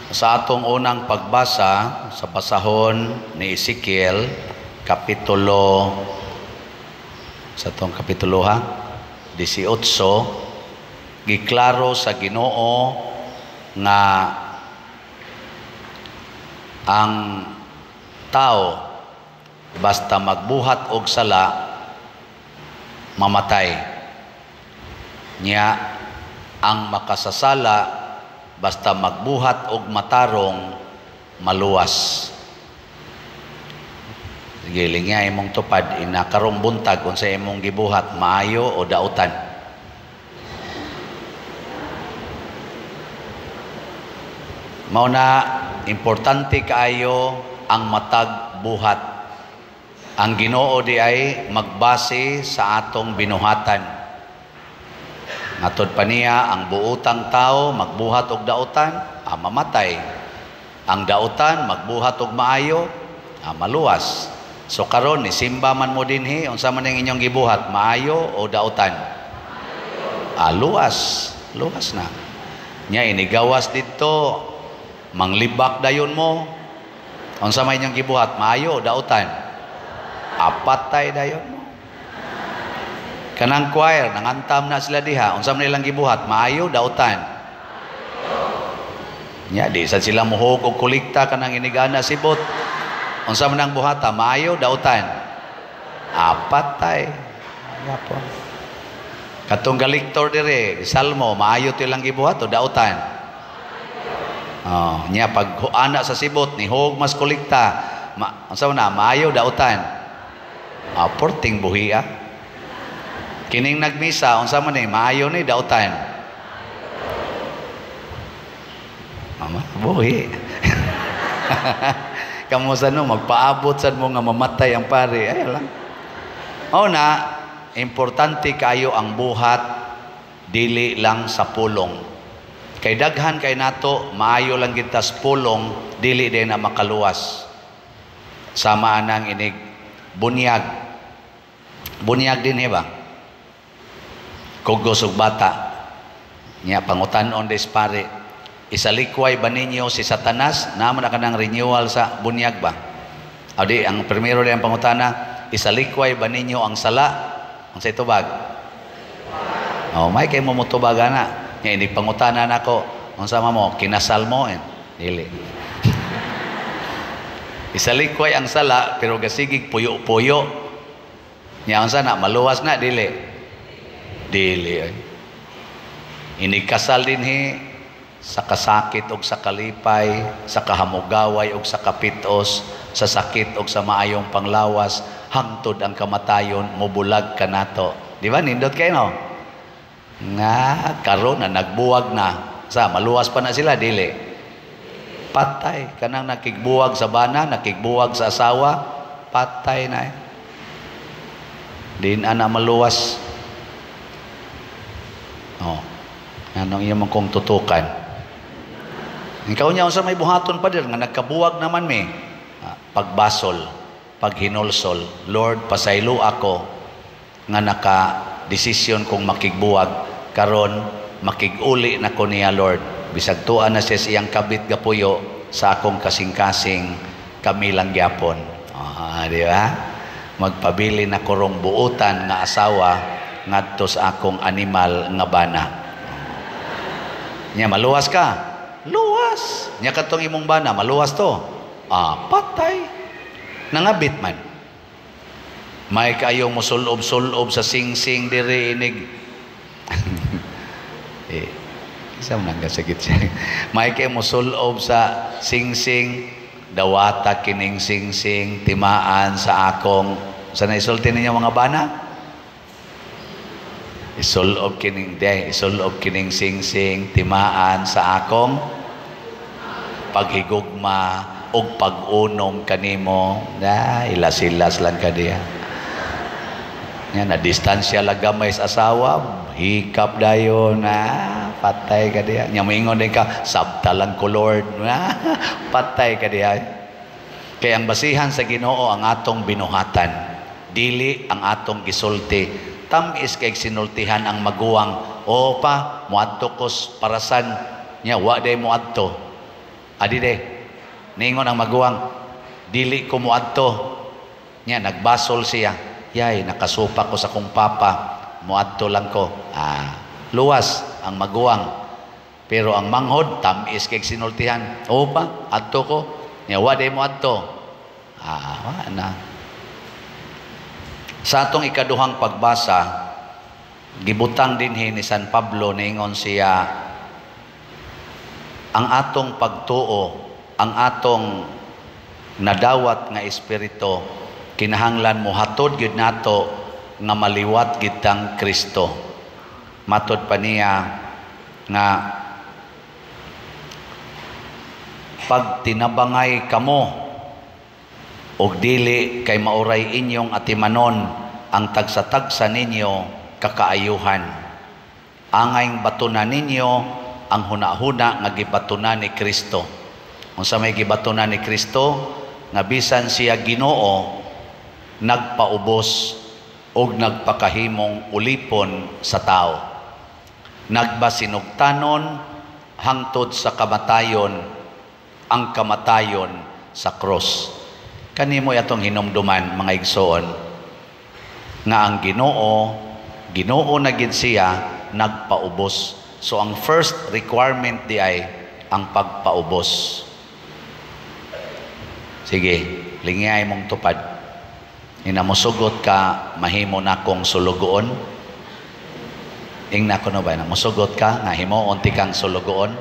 Sa atong unang pagbasa sa basahon ni Ezekiel kapitulo, sa atong kapitulo ha 18, giklaro sa Ginoo nga ang tao basta magbuhat og sala mamatay. Nya ang makasasala basta magbuhat og matarong maluwas. Sige, lingya imong tupad ina karong buntag, unsa imong gibuhat, maayo o dautan? Mao na importante kaayo ang matag buhat. Ang Ginoo di ay magbase sa atong binuhatan. Ngatod pa niya, ang buutang tao magbuhat og dautan, mamatay. Ang dautan magbuhat og maayo, maluwas. So karon ni simba man mo dinhi, unsa man ning inyong gibuhat, maayo o dautan? Luwas, luwas na. Nya inigawas didto, manglibak dayon mo. Unsa man inyong gibuhat, maayo o dautan? Patay dayon mo. Kanang choir, nangantam na sila diha, unsa man ilang gibuhat, maayo dautan? Nya di sad sila muhog og kolekta kanang inigana sibot. Unsa man ang buhata, maayo dautan? Patay. Yapon. Katong galiktor dire, salmo, maayo to ilang gibuhat o dautan? Oh, nya pag ana sa sibot ni hog mas kolekta, unsa man na, maayo dautan? Porting buhi ah. Kining nagmisa, unsa man ni, maayo ni dautan? Mama, buhi. Kamo sa no, magpaabot sad mo nga mamatay ang pare. Ay lang. Mao na, importante kayo ang buhat, dili lang sa pulong. Kay daghan kay nato, maayo lang kita sa pulong, dili din na makaluwas. Sama anang inig bunyag. Bunyag din ba? Kugos og bata. Nya pangutan-on des pare. Isalikway ba ninyo si Satanas? Naman na kanang renewal sa bunyag ba? O di, ang primero di ang pangutana, isalikway ba ninyo ang sala? Ang sa itubag? O, may kayo mumutubag na. Nya, hindi pangutana nako. Ang sama mo, kinasal mo? Eh. Dili. Isalikway ang sala, pero gasigig puyo-puyo. Nya, ang sana, maluwas na, dili. Dili. Eh. Inikasal din hi, sa kasakit og sa kalipay, sa kahamugaway og sa kapitos, sa sakit og sa maayong panglawas, hangtod ang kamatayon, mubulag kanato. Di ba? Nindot kayo, no? Nga, karon na nagbuwag na. Sa, maluwas pa na sila, dili. Patay. Kanang nakigbuwag sa bana, nakigbuwag sa asawa, patay na eh. Di na na maluwas. Oh. Anong iyong kong tutukan? Ikaw niya unsa may buhaton pa dir nga nagkabuwag naman mi. Pagbasol, paghinulsol, Lord, pasaylo ako nga naka desisyon kong makigbuwag karon makiguli na ko niya, Lord. Bisag tuan na siya siyang kabit gapuyo sa akong kasing-kasing kami lang gyapon. Di ba? Magpabili na korong buutan nga asawa ngadto sa akong animal nga bana. Nya maluwas ka. Luwas. Nya katong imong bana, maluwas to. Patay. Nangabit man. May kayong musulob-sulob sa sing-sing diri inig. Eh, isa man ang gasakit siya. May kayong musulob sa sing-sing, dawata kining sing-sing, timaan sa akong, sa naisulti ninyo mga bana? Isulob kining de, isulob kining sing-sing, timaan sa akong paghigugma og pag-unom kanimo. Na ilas-ilas lang ka diya. Nya na distansya lang gamay sa asawa, hikap dayon na patay ka diya. Nya moingon din ka, sabta lang ko Lord. Na patay ka diya. Kaya ang basihan sa Ginoo ang atong binuhatan, dili ang atong gisulti. Tamis kay sinultihan ang maguwang. O pa, muadto kos parasan. Nya, wa day muadto. Adi de. Ningon ang maguwang, "Dili ko moadto." Nya nagbasol siya. "Yay, nakasupak ko sa kong papa, moadto lang ko." Ah, luwas ang maguwang. Pero ang manghod, tamis kay sinultihan. "Oo pa, adto ko." Nya wa day mo adto. Ah, wa na. Sa atong ikaduhang pagbasa, gibutang dinhi ni San Pablo, niingon siya, ang atong pagtuo, ang atong nadawat nga espiritu, kinahanglan mohatod gyud nato nga maliwat gid tang Kristo. Matod pa niya nga pagtinabangay kamo og dili kay mauray inyong atimanon ang tagsa-tagsa ninyo kakaayuhan. Angayng batuna ninyo ang hunahuna nga gibatuna ni Kristo. Unsa may gibatuna ni Kristo? Nga bisan siya Ginoo, nagpaubos og nagpakahimong ulipon sa tao. Nagbasinugtanon hangtod sa kamatayon, ang kamatayon sa cross. Kanimo atong hinumduman, mga igsoon, nga ang Ginoo, Ginoo na gid siya, nagpaubos. So ang first requirement di ay ang pagpaubos. Sige, lingay mong tupad. Ina musugot ka, mahimo na kong sulugoon. Ingna ko no ba, musugot ka, nga himuon ti kang sulugoon.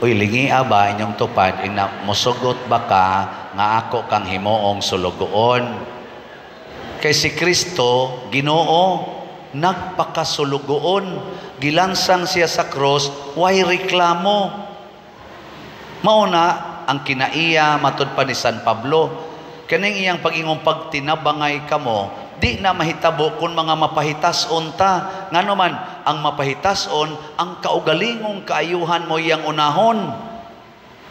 Uy, lingia ba inyong tupad, ingna, musugot ba ka nga ako kang himuong sulugoon? Kay si Kristo, Ginoo, nagpakasulugoon. Gilansang siya sa cross, way reklamo. Mauna ang kinaiya, matud pa ni San Pablo, kaning iyang pag-ingong pagtinabangay kamo, di na mahitabo kung mga mapahitason ta. Ngano man, ang mapahitason, ang kaugalingong kaayuhan mo iyang unahon.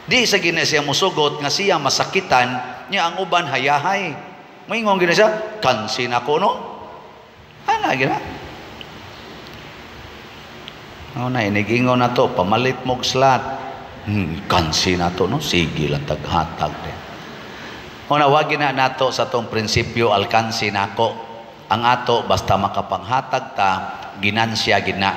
Di sa gina siya musugot nga siya masakitan, niya ang uban hayahay. Moingon gina siya, "Kansin ako no?" Ana gina. Oh, na inigingon na to, "Pamalit mog slot." "Kansin na to no, sige lang taghatag din." Una, wag na nato sa tong prinsipyo alkansi nako. Ang ato basta makapanghatag ta, ginansya gina.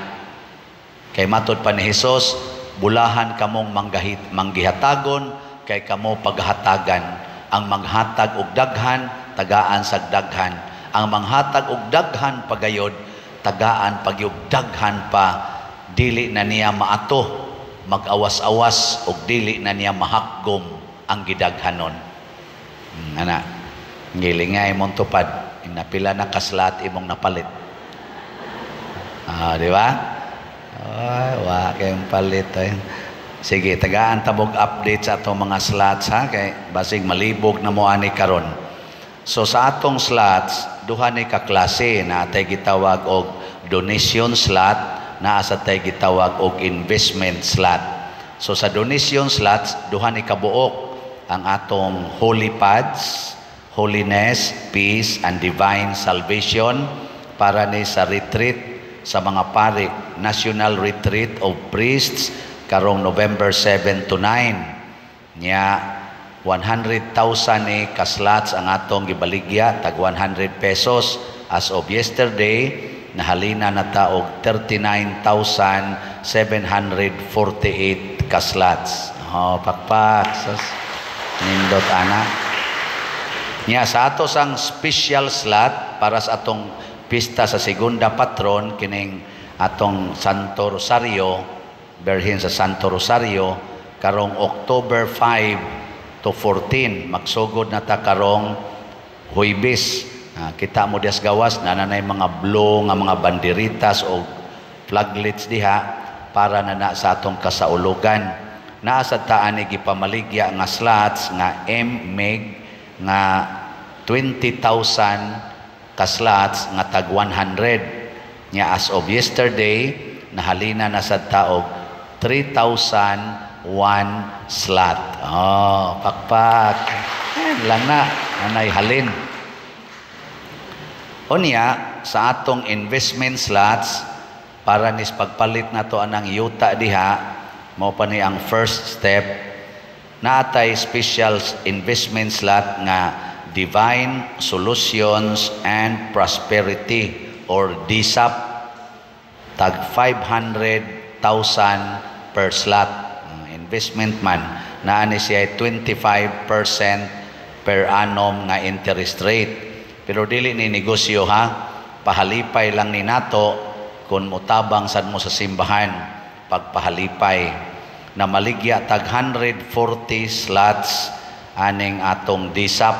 Kay matod pa ni Hesus, bulahan kamong manggahit, manggihatagon kay kamo paghatagan. Ang manghatag og daghan, tagaan sag daghan. Ang manghatag og daghan pagayod, tagaan pagyog daghan pa, dili na niya maato, mag-awas-awas og dili na niya mahakgom ang gidaghanon. Ana, ngilingay mong tupad, napila na kaslat imong napalit. Ah, di ba? Ay, wa kayong palit ay. Sige, tagaan tabog update sa atong mga slots ha, kay basig malibog na mo ani karon. So sa atong slots, duha ni ka klase na atay gitawag og donation slot, naa sa tay gitawag og investment slot. So sa donation slots, duha ni kabuok ang atong holy pads, holiness, peace, and divine salvation para ni sa retreat sa mga pari, National Retreat of Priests karong November 7 to 9. Nya 100,000 ni kaslots ang atong gibaligya, tag 100 pesos. As of yesterday, nahalina na ta og 39,748 kaslots. Oh, pakpak. Sus, nindot ana. Nya sa ato sang special slot para sa atong pista sa segunda patron kining atong Santo Rosario, Berhin sa Santo Rosario karong October 5 to 14, magsugod na ta karong Huybes. Kita mo dias gawas na nanay mga blue nga mga banderitas o flaglets diha para na na sa atong kasaulugan. Naa sa taan ni gipamaligya nga slots nga MMEG nga 20,000 ka slots nga tag 100. Nya as of yesterday, nahalina na sad taog 3,001 slot. Oh, pakpak. Eh, lang na, nanay halin. Unya, sa atong investment slots, para nis pagpalit na to anang yuta diha, Mao pa ni ang first step. Naatay special investment slot nga Divine Solutions and Prosperity or DSAP, tag 500,000 per slot. Investment man naa ni siya 25% per annum nga interest rate, pero dili ni negosyo ha, pahalipay lang ni nato kung motabang sad mo sa simbahan. Pagpahalipay na maligya tag 140 slots aning atong DSAP.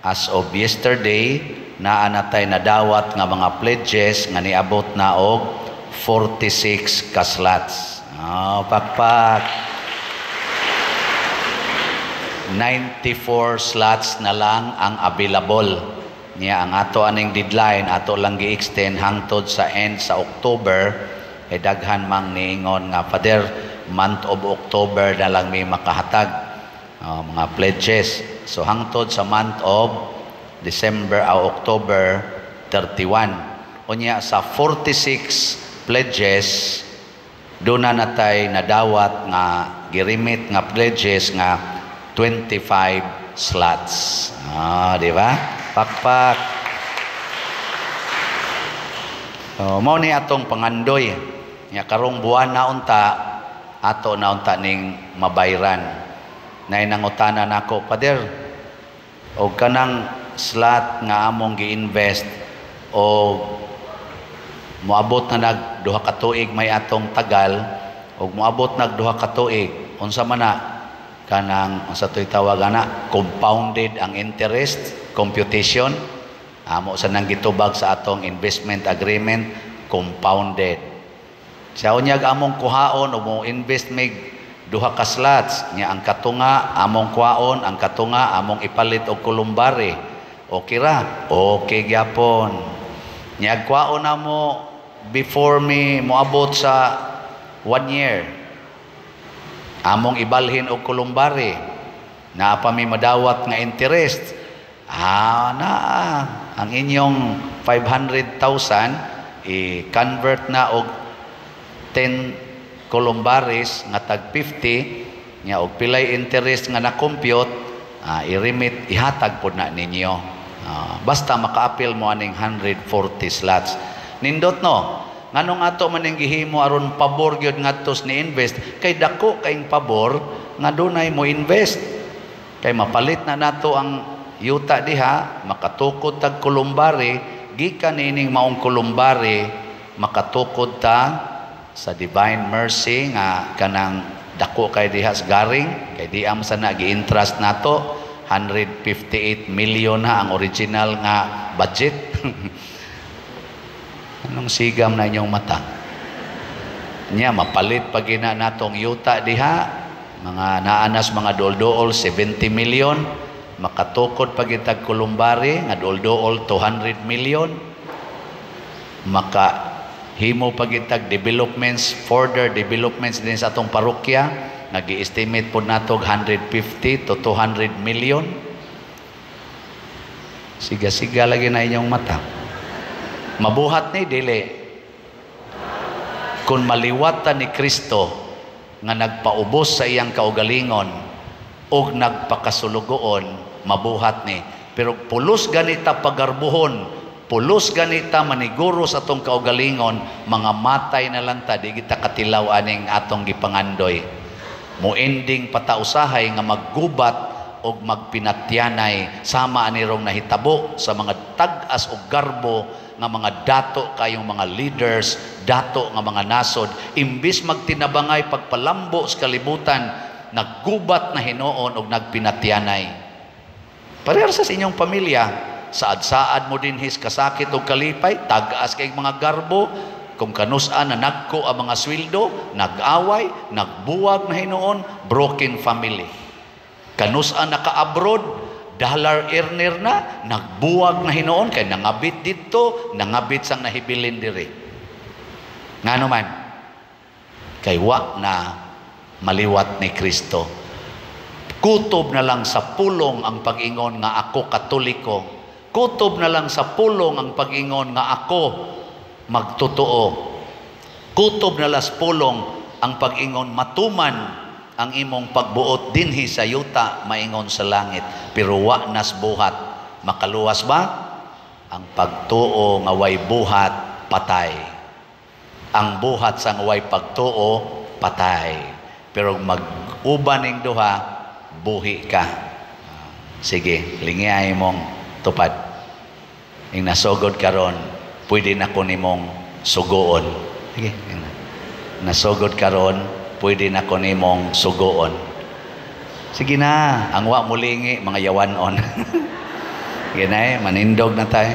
As of yesterday, naa natay nadawat nga mga pledges nga niabot na og 46 ka slots. Oh, pakpak. 94 slots na lang ang available. Niya ang ato aning deadline, ato lang gi-extend hangtod sa end sa October. Eh, daghan mang niingon nga, "Father, month of October na lang may makahatag mga pledges." So hangtod sa month of December o October 31. Unya sa 46 pledges, doon na natay nadawat nga girimit nga pledges nga 25 slots. Ah, di ba? Pakpak. So, mao ni atong pangandoy. Nya karong buwan na unta, ato na unta ning mabayran. Nay nangutana nako, "Pader, og kanang slot nga among gi-invest o moabot na nag 2 ka tuig may atong tagal, og moabot nag 2 ka tuig, unsa man na kanang unsa to'y tawag ana, compounded ang interest computation?" Amo sa nang gitubag sa atong investment agreement, compounded. Sa unyag among kuhaon o mo invest mig 2 ka slots nya, ang katunga among kuhaon, ang katunga among ipalit og columbary, okay ra, okay gyapon. Nya kuhaon na mo before mi moabot sa 1 year, among ibalhin og columbary, naa pa mi madawat nga interest. Naa ang inyong 500,000 i-convert na og 10 columbaries nga tag 50 nya, og pilay interest nga na-compute, i-remit, ihatag pod na ninyo. Basta makaapil mo aning 140 slots. Nindot no? Nganong ato man ning gihimo? Aron pabor gyud ngadto ni invest, kay dako kaing pabor nga dunay mo invest, kay mapalit na nato ang yuta diha, makatukod tag columbary. Gikan niining maong columbary, makatukod ta sa Divine Mercy nga kanang dako kay diha sa garing, kay di am sa na gi-entrust nato. 158 million na ang original nga budget. Anong sigam na inyong mata? Nya mapalit pa gina natong yuta diha, mga naanas mga dool-dool 70 million, makatukod pa gitag columbary nga dool-dool 200 million, maka himo pa gitag developments, further developments din sa atong parokya, nag-estimate po nato 150 to 200 million. Siga-siga lagi na inyong mata. Mabuhat ni dili? Kung maliwatan ni Kristo nga nagpaubos sa iyang kaugalingon og nagpakasulugoon, mabuhat ni. Pero pulos ganita pagarbuhon, pulos ganita maniguro sa atong kaugalingon, mga matay na lang ta, di kita katilaw aning atong gipangandoy. Moending patausahay nga maggubat og magpinatyanay, sama anirong nahitabo sa mga tag-as og garbo nga mga dato kayong mga leaders, dato nga mga nasod, imbis magtinabangay pagpalambo sa kalibutan, naggubat na hinuon og nagpinatyanay. Parehas sa inyong pamilya, saad-saad mo dinhis kasakit og kalipay, tag-as kay mga garbo, kung kanus-an na nagko ang mga sweldo, nag-away, nagbuwag na hinuon, broken family. Kanus-an naka-abroad, dollar earner na, nagbuwag na hinuon kay nangabit didto, nangabit sang nahibilin diri. Ngano man? Kay wa na maliwat ni Kristo. Kutob na lang sa pulong ang pag-ingon nga ako Katoliko. Kutob na lang sa pulong ang pag-ingon nga ako magtotoo. Kutob na lang sa pulong Ang pag-ingon, "Matuman ang imong pagbuot dinhi sa yuta maingon sa langit," pero wa nas buhat, makaluwas ba? Ang pagtuo nga way buhat, patay. Ang buhat sa nga way pagtuo, patay. Pero mag-uban ning duha, buhi ka. Sige, lingi mong tupad. Ing nasugod karon, pwede na ko nimong sugoon. Sige, nasugod karon, pwede na ko nimong sugoon. Sige na, ang wa mulingi, mga yawanon. Sige na eh, manindog na tayo.